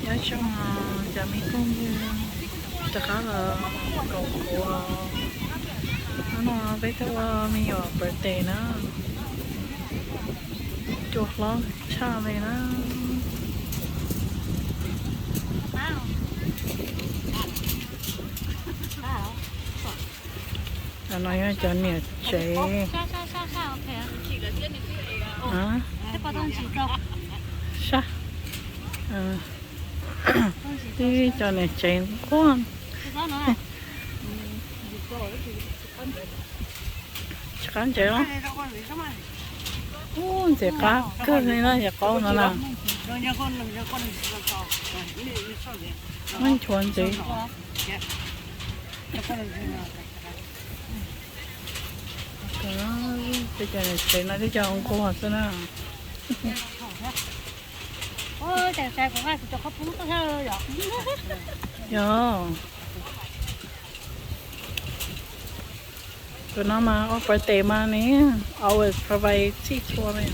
Nyob zoo cov me phooj ywg, rov qab los koom kuv. Hnub no peb tuaj ua me nyuam birthday na, cua hlob tshaj li na. Cov no yog cov niam tsev. Sab, tib cov niam tsev nquag. Tsis qab ntsev los? Ub, ntxim qab kawg li no, yog qaub no na. Muab nchuav ntxiv. Tej cov niam tsev no tej cov nquag xwb na. Yog. Tus no mas ua birthday mas ne, always provide txhij txhua li.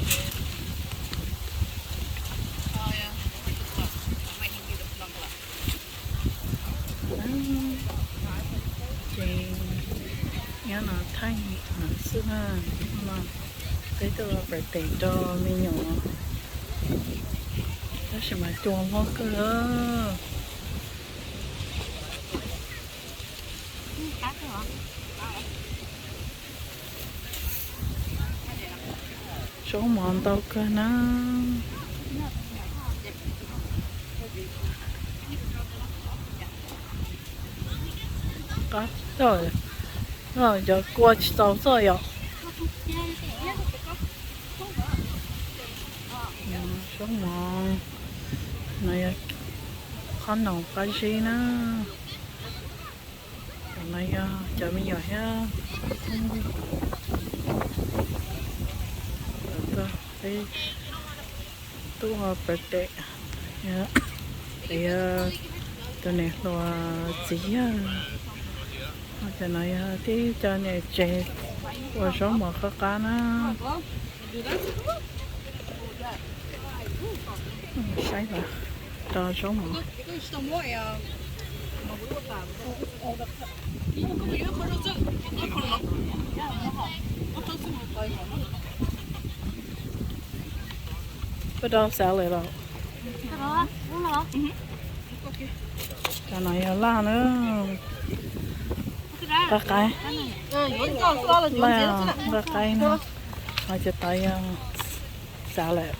Ces nyob no thaij xwb na, no peb tuaj ua birthday rau me nyuam, tab sis mas cua hlob kawg. Zaub mov ntau kawg na. Qab, cov kua tsis txaus xwb yom. Zaub mov no yog qhob noom qab zib na. Cov no yog cov me nyuam thiab. Peb tuaj ua birthday, yog tus niam hluas txiv yawg. Cov no yog tib cov niam tsev ua zaub mov qab qab na. Saib los rau zaub mov. Puas tau xav lawm los? Cov no yog laj na. Nqaij qaib. Laj nqaij qaib no. Ho cov tod yog xav lawm.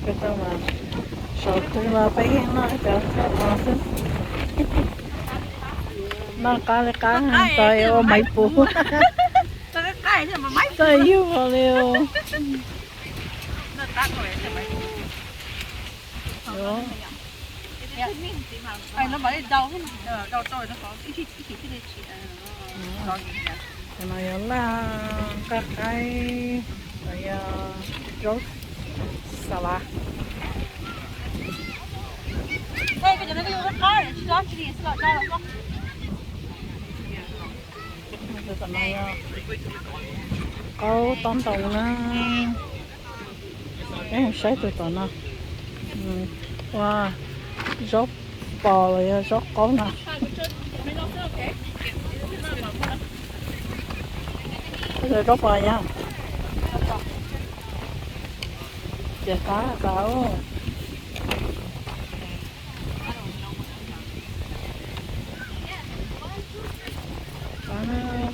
Peb tau mas saum twg los peb yeej noj cov no xwb. Noj qab li qab tau ua maiv puv. Txawj yug li. Cov no yog laj, nqaij qaib, no yog zaub xas lav. Qaub tob ntoo na. Peb mus saib tus tom no. Ua zaub pos los yog zaub qaub no. Zaub pos yog ces qab tas.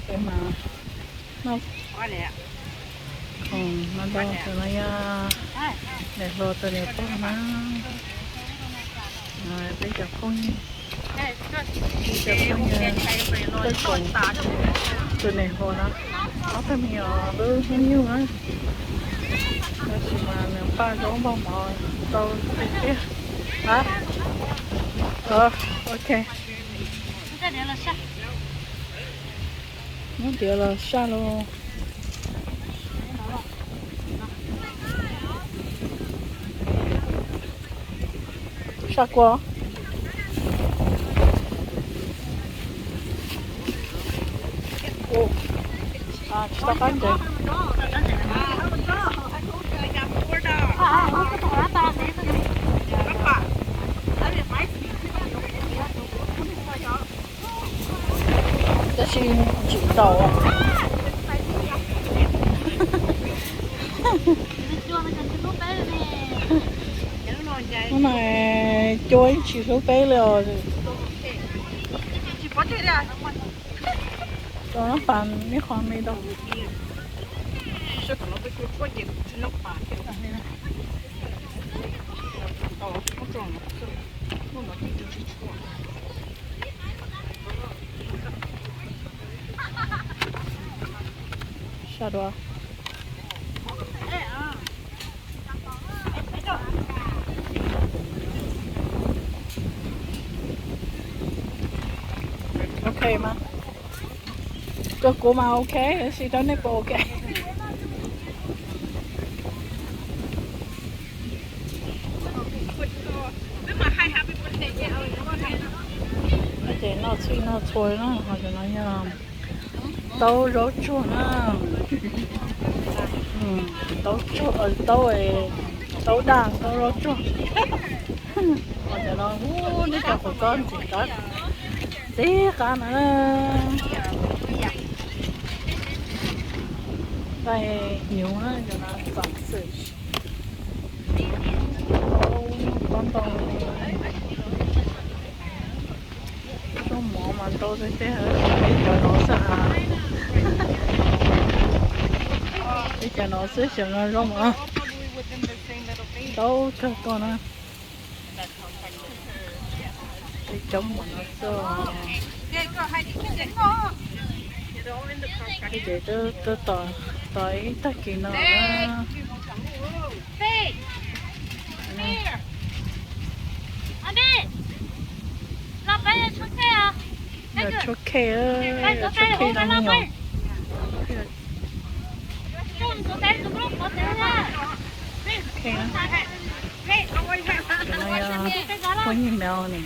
Peb mas noj khoom no ntau, tus no yog niam hluas tus niam pog na. Peb cov phooj ywg, peb cov phooj ywg tuaj koom tus niam hluas no. Ob tug me nyuam lub hnub nyoog na, tab sis mas nws npaj zaub npaj mov tau tiag tiag. Ok. Muab tiav los saj los. Sab kua. Tsis tau qab ntev. Tab sis tsis tau. Hnub no cua ib tsis hlub peb li os. Rau no pas me qhov me tau. Sab dua. Ok mas. Rau kuv mas ok, tab sis rau nej puas ok? Ces noj txhij noj txhua na, ho cov no yog taub zaub tsuag na. Taub tsuag, taub, taub daj, taub zaub tsuag. Ho cov no, ub, nej cov qhuas txob ntxim qab, ntxim qab na. Nqaij hnyuv na, cov no txom xwm. Taub ntoo. Zaub mov mas ntau tiag tiag, peb cov no xwb. Peb cov no xwb, cov no zaub mov ntau kawg tuaj na. Peb cov mov no xwb. Peb ces twb tos ib tag kis no na. Yog tshuab khej, yog tshuab khej no yog. Phooj ywg no ne,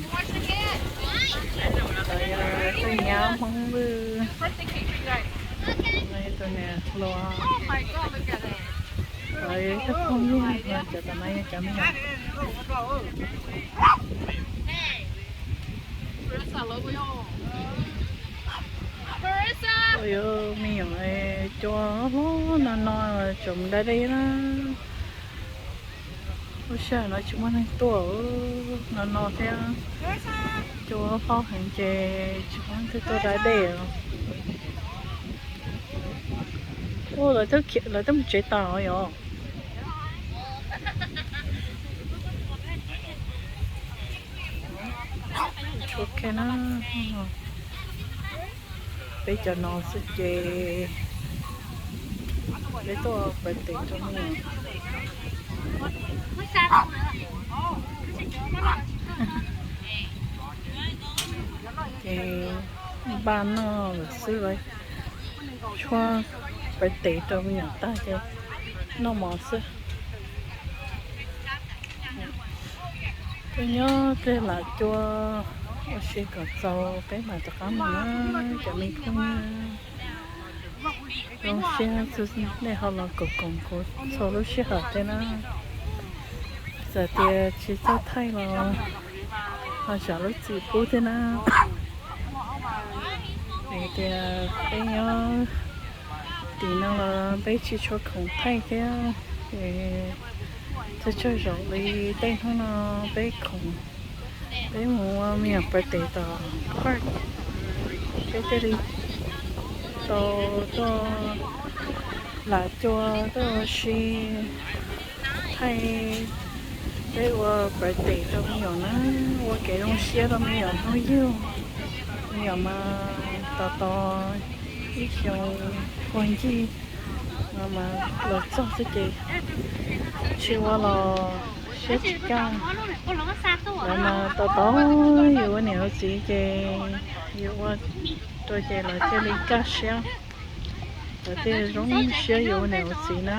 cov yog tej nyab Hmoob Vwj, tus niam hluas, cov yog ib tug phooj ywg, cov tom no yog cov me nyuam. Yuav me nyuam cua hlob no no tseem da dej na. Lub sij hawm no tsis muaj neeg tuaj no no thiab. Cua hlob heev ces tsis muaj neeg tuaj da dej os. Ua lawv twb mus tsev tas os yom. Ok na, peb cov no xwb ces peb tuaj pais tes rau me nyuam. Ces npaj noj lawm xwb, tshuab pais tes rau me nyuam tag ces noj mov xwb. Peb nyob pleg lam cua ua si kom txaus peb mam rov qab mus na cov me phooj ywg. Zoo siab nej ho los koom kuv txhua lub sij hawm thiab na. Txawm tias tsis txawj thaij los ho zam lub txim pub thiab na. Vim tias peb nyob tim no los peb tsis tshua khoom thaij thiab, ces txhua tsaug zaum li tej hnub no peb khoom, peb mus ua me nyuam birthday tom park, peb thiaj li tau tuaj lam cua tuaj ua si, thaij peb ua birthday rau me nyuam na, ua kev zoo siab rau me nyuam hnub yug. Me nyuam mas tos tos ib xyoo puag ncig no mas los txog xwb ces tsis ua los siab tsis kaj. Lawv mas tos tos yus ua niam ua txiv ces yus ua rau ces lawv thiaj li kaj siab, lawv thiaj zoo siab yus ua niam ua txiv na.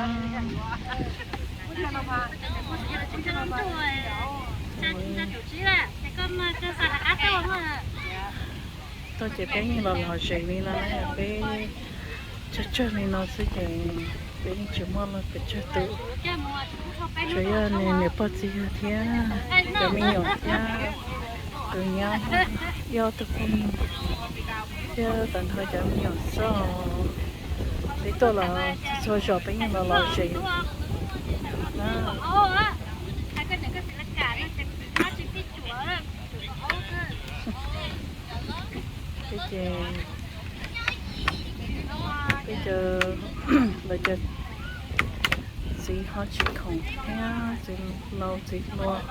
Tuaj ces peb yeej los lom zem li no na, peb tsawg tsawg li no xwb ces peb yeej tsis muaj pes tsawg tus. Tsuas yog niam pog txiv yawg thiab cov me nyuam thiab tus nyab ib ob tug phooj ywg thiab tag nrho cov me nyuam xwb. Peb tuaj los txhua zaus peb yeej los lom zem na. Peb ces, peb cov, lawv cov txiv ho tsis khoom thiab, txiv laus txiv hluas,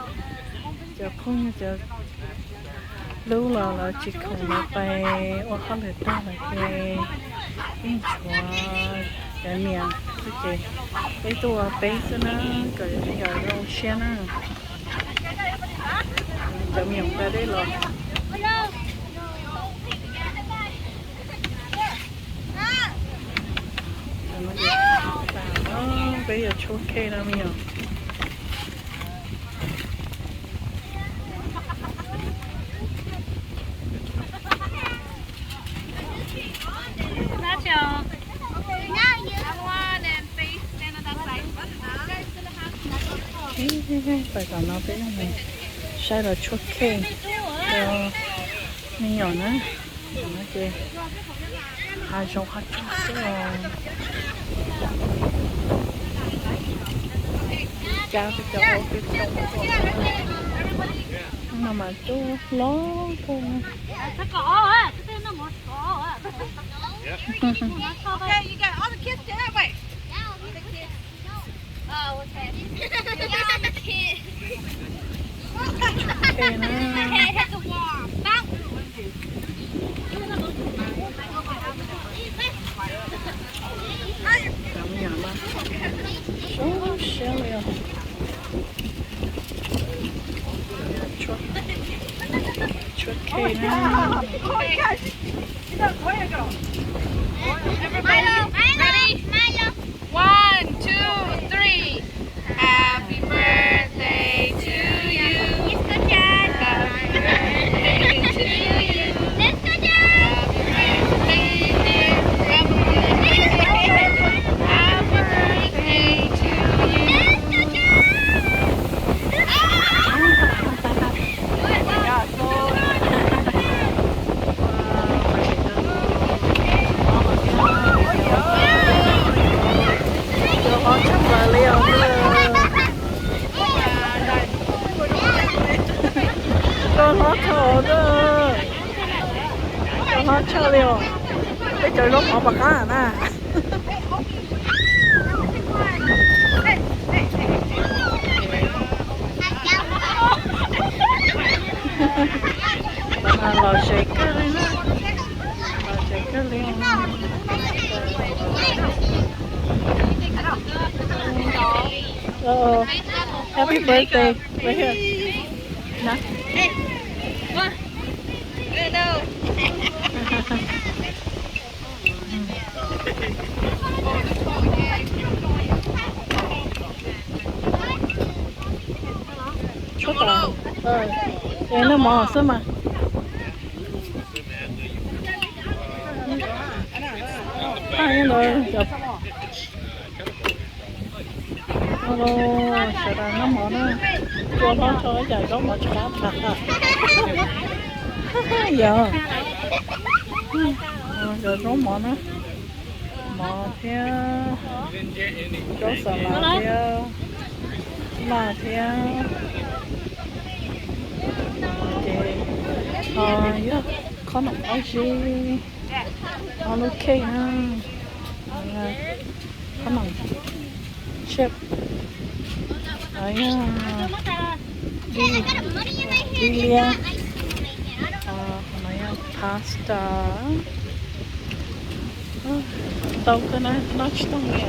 cov phooj ywg cov hlub los lawv tsis khoom, lawv pais ua hauj lwm tag lawm ces yeej tshuav cov niam xwb ces peb tuaj ua peb xwb na, kom yawm yau zoo siab na. Cov me nyuam nqa dej los. Peb yuav tshuab khej no me nyuam. Pais tom no peb saib los tshuab khej rau me nyuam na. Ces hav zoov hav tsuag xwb os. Cab peb cov aub peb coob kawg. No mas coob hlob kawg. Cov me nyuam mas zoo siab li os. Tshuab khej na. Everybody, ready? One, two, three. Happy birthday to you. Happy birthday to you. Happy birthday, dear Ramon. Happy birthday to you. Cov hlob tshaj plaws li os. Cov hlob tshaj os. Cov hlob tshaj li os. Peb cov zaub mov pom qab na. Lom zem kawg li na. Lom zem kawg li. Happy birthday. Right here. Na. Tshuab tom, es noj mov xwb mas. Paj ntawd cov, sawv daws noj mov na, cua hlob tso ib yam zaub mov tshaj plaws. Yog, cov zaub mov na, mov thiab zaub xas las thiab laj thiab. Ces ho yog khob noom dab tsi, ho lub khej na, khob noom tshiab, ho yog dib liab, ho no yog pasta. Ntau kawg na, noj tsis tau li.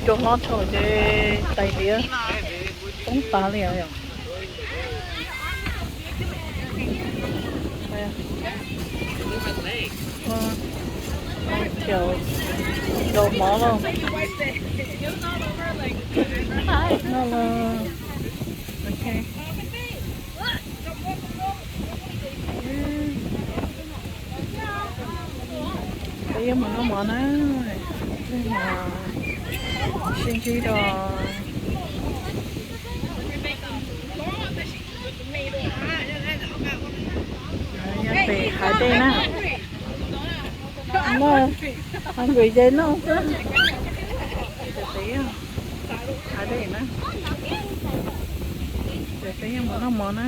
Cua hlob tshaj ces tais diav poob tas li os. Thiab zaub mov los. Noj los, ok. Peb yuav mus noj mov na. Sib ntsib dua. Nyob pem hav dej na. Noj, hungry ces noj xwb. Ces peb, hav dej na. Ces peb yuav mus noj mov na.